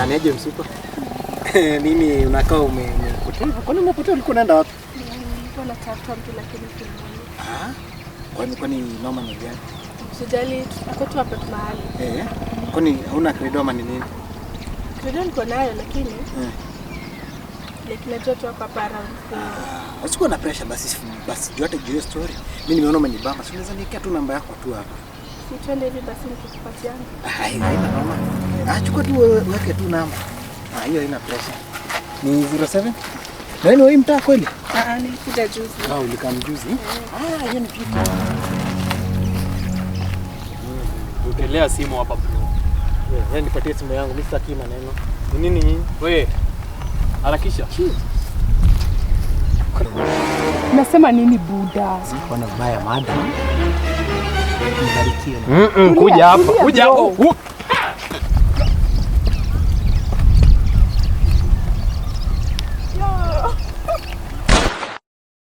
Ah, niaje msupa? Nini unakaa umepotea hivyo? Kwani umepotea, ulikuwa unaenda wapi? Nilikuwa natafuta mtu lakini simuoni. Ah, kwani noma ni gani? Usijali, ako tu hapa tu mahali. Eh, kwani hauna credo ama ni nini? Credo niko nayo lakini Eh. like najua tu ako hapa around. Ah, usikuwa na pressure basi, basi juu hata juu ya story. Mimi nimeona umenibamba. Si unaweza niwekea tu namba yako tu hapa. Si twende hivi basi nikikupatiana. Ah, hiyo haina noma. Ah, chukua tu wewe, weke tu namba. Ah, hiyo haina pressure. Ni 07? Na wewe ni wa hii mtaa kweli? Ah, nilikuja juzi. Ah, ulikaa mjuzi? Ah, hiyo ni fiti. Utelea simu hapa bro. Wewe nipatie simu yangu, mimi sitaki maneno. Ni nini nyinyi? We, harakisha. Nasema nini buda? Sikuwa na ubaya madam. Mbarikiwe. Kuja hapa. Tulia, Kuja. bro. Oh, oh.